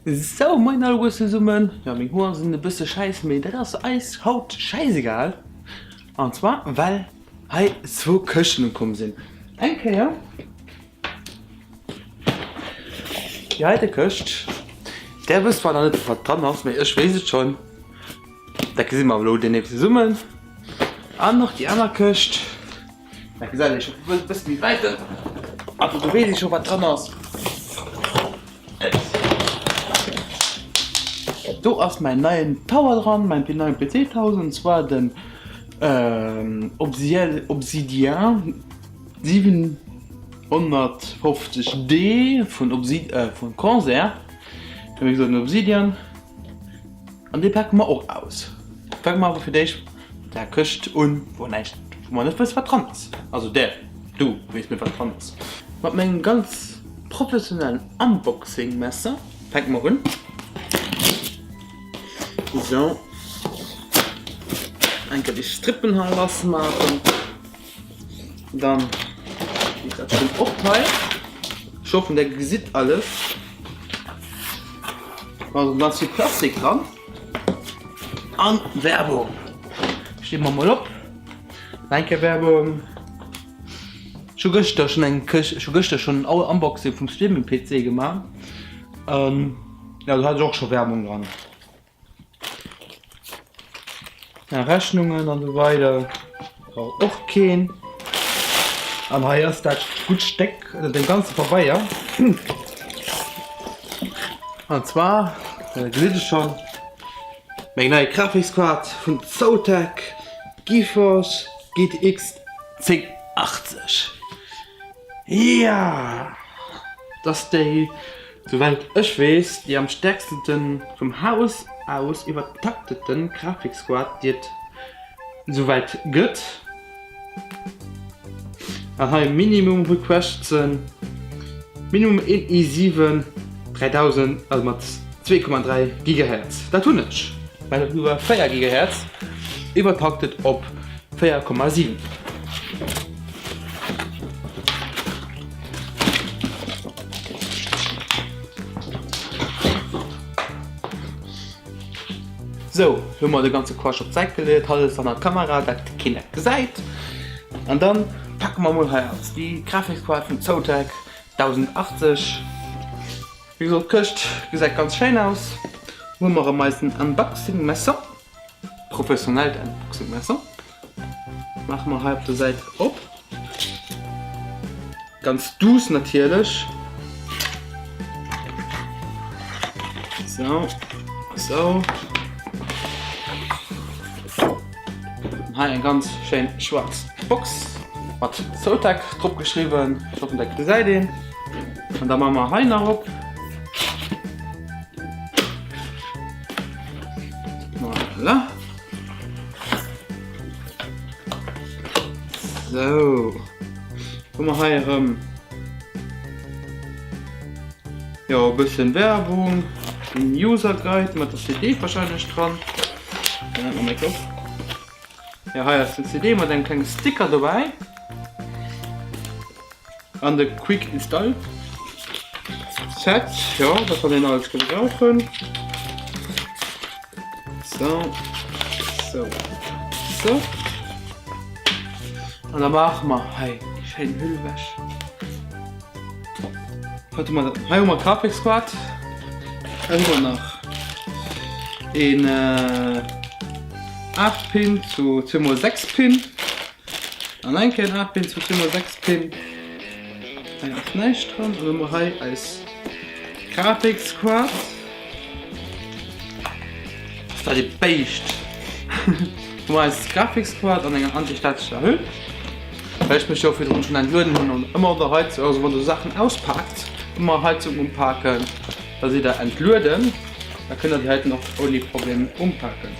Sou, moien alleguer zesummen. Jo, meng Hoer sinn e bësse schäiss, mee dat ass eis haut schäisegal. An zwar well hei zwou Këschten ukomm sinn. Eng Kéier déi heite Këscht, där wësst zwar nach net wat dran ass, mee ech weess et schonn. Dat gesi mer elo deemnächst zesummen. An och déi aner Këscht. Dat gesäit ee scho e bësse méi wäit. Also do weess ee scho wat dran ass. Do ass mäin neien Tower dran, mäin neien PC 1000, und zwar den Obsidian 750 D vun vun Corsair, wéi gesot den Obsidian. An dee pake mer och aus. Fänke mer awer fir d'éischt mat där Këscht un, wou näischt, wou mer net wësse wat dran ass. Also där, du weess net wat dran ass. Mat mengem ganz professionellen Unboxing-Messer fänke mer un. Sou, eng Kéier déi Strippen hei lass maachen. Dann geet dat schonn op hei. Ech hoffen der gesitt alles. Also ganz vill Plastik dran. An Werbung. Steh mer mol op. Eng Kéier Werbung. Ech hu gëschter schonn eng Këscht, ech hu gëschter schonn en Unboxing vum Streaming PC gemaach. Jo do hat ech och scho Werbung dran. Ja, Rechnungen an esou weider brauch och keen. An hei ass dat gutt Stéck ënner dem ganze Pabeier. An zwar, dat gesitt Dir schonn, meng nei Grafikskaart vun Zotac GeForce GTX 1080. Ja, dat ass déi. Souwäit ech weess, déi am stäerksten vum Haus aus iwwertakteten Grafiksquad déi et souwäit gëtt. An hei Minimum Requests, Minimum een i7 3000, also mat 2,3 GHz. Dat hunn ech, mä dat iwwer 4 GHz iwwertaktet op 4,7. Sou, hu mer de ganze Quatsch op d'Säit geleet, alles an der Kamera, dat keen dat gesäit. An dann packe mer mol hei aus déi Grafikskaart vun Zotac 1080. Wéi gesot, d'Këscht gesäit ganz schéin aus. Hu mer erëm eisen Unboxing-Messer, professionellt Unboxing-Messer. Maache mer hei op der Säit op. Ganz duuss natierlech. Sou, sou. An hei eng ganz schéin schwaarz Box mat Zotac drop geschriwwen. Ech hoffen dat gesäit een. An da maache mer hei nach op. Voilà. Sou, hu mer hei erëm jo e bëssen Werbung, den User Guide mat der CD wahrscheinlech dran. Jo hei ass den CD mat engem klenge Sticker dobäi. An de Quick Install Set, jo, dat kann een alles gebrauchen. So, so, so. An da maache mer hei déi schéin Hüll ewech. Wat hu mer da? Hei hu mer d'Grafiksquad. Hei hu mer nach een 8 Pin zu 2x6 Pin. An eng Kéier 8 Pin zu 2x6 Pin. Hei ass näischt dran. An dann hu mer hei eis Grafiksquad. Ass dat ee Béischt! Hu mer eis Grafiksquad an enger antistatescher Hüll. Well ech mech jo virdrun schonn entlueden hunn an ëmmer an der Heizung, also wann der Saachen auspaakt, ëmmer Heizung unpaken, da sidd der entlueden. Da kënnt der déi heiten och ouni Problem unpaken.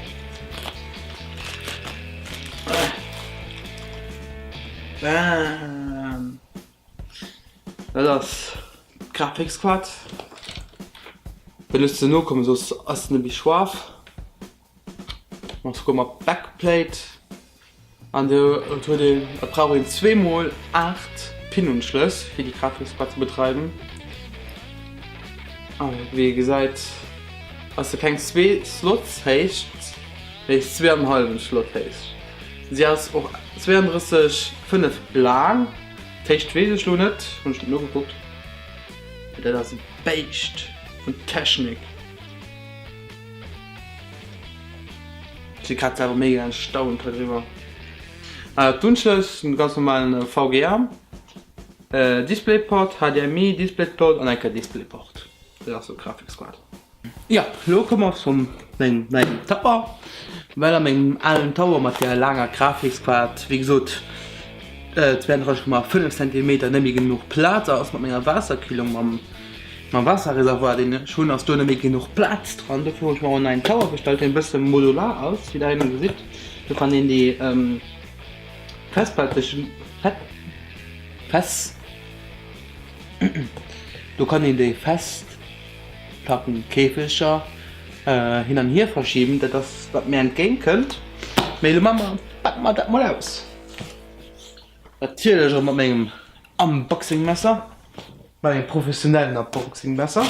Bam! Dat ass d'Grafiksquad. Wenn ech ze no kommen, soss ass se net méi schwaarf. Mat souguer mat Backplate. An do huet een, et brauch een zweemol 8 Pin-Unschlëss fir déi Grafiksquad ze betreiwen. An wéi ee gesäit ass se keng zwee Slots héich, mee zweeanenhallwen Slot héich. Si ass och 32, 5 laang. D'Héicht weess ech lo net, hunn ech net nogekuckt. Mee dat ass e Béischt vun Technik. Ech si grad selwer mega erstaunt hei driwwer. D'Unschlëss, den ganz normalen VGA. Displayport, HDMI, Displayport an enker Displayport. Dat ass sou Grafiksquad. Jo, lo komme mer zum mengem neien Tower. Well a mengem alen Tower mat der laanger Grafiksquad, wéi gesot 32,5 Zentimeter, net méi genuch Plaz ass mat menger Waasserkühlung, mam mam Waasserreservoir deen ech hunn, ass do net méi genuch Plaz dran. Dofir hunn ech mer och en neien Tower bestallt, deen e bësse modular ass, wéi der heihinne gesitt. Do kann een déi Festplatte, Fest, do kann een déi Festplattenkäfeger hin an hier verschiben, dat ass wat mir entgéint kënnt. Mee elo maache mer, packe mer dat mol aus. Natierlech och mat mengem Unboxing-Messer, mat engem professionellen Unboxing-Messer.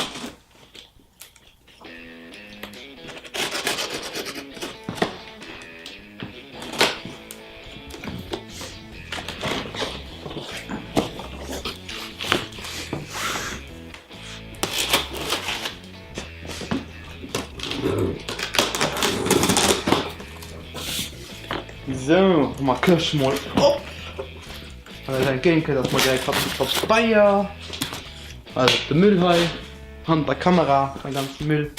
Sou, ma d'Këscht mol op. An dat entgéint kënnt, ass mol direkt Pabeier. Also de Müll hei. Hannert der Kamera mein ganzen Müll.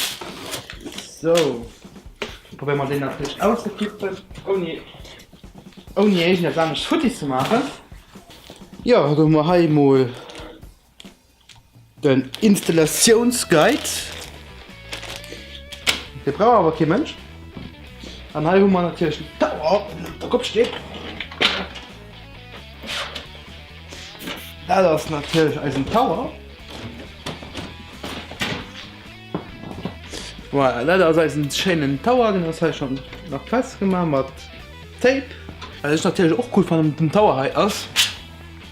Sou, probéiere mer deen natierlech auszekippen, ouni ouni iergendeppes anescht futti ze maachen. Jo, do hu mer hei emol den Installatiounsguide. Dee brauch awer kee Mënsch. An hei hu mer natierlech den Tower, deen op der Kopp steet. Dat ass natierlech eisen Tower. Voilà, dat ass eisen schéinen Tower, den ass hei schon nach festgemaach mat Tape. Wat ech natierlech och cool fannen um Tower hei ass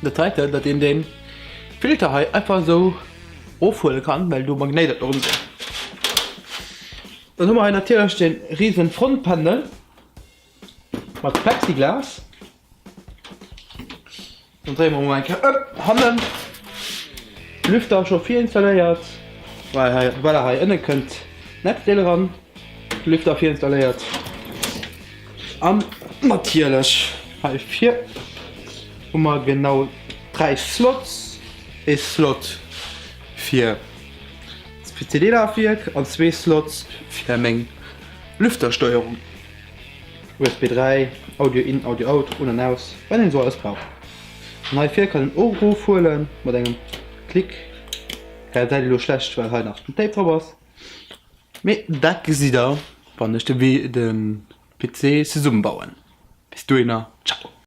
dat heite, dat een den Filter hei einfach esou ofhuele kann, well do Magnéiter drun sinn. Dann hu mer hei natierlech den riesen Frontpanel mat Plexiglas. Dann dréie mer mol eng Kéier ëm. Hannen Lüfter scho virinstalléiert. Well hei, voilà, hei ënne kënnt d'Netzdeel eran. Lüfter virinstalléiert. An natierlech hei vir hu mer genau 3 Slots. Ee Slot fir d'CD-Lafwierk an zwee Slots fir meng Lüftersteuerung. USB 3, Audio in, Audio out, un an aus, wat een esou alles brauch. An hei vir kann een och erofhuelen mat engem Klick. Dat gesäit elo schlecht well hei nach den Tape drop ass, mee dat gesitt der wann ech de PC zesummebauen. Bis dohinner, ciao.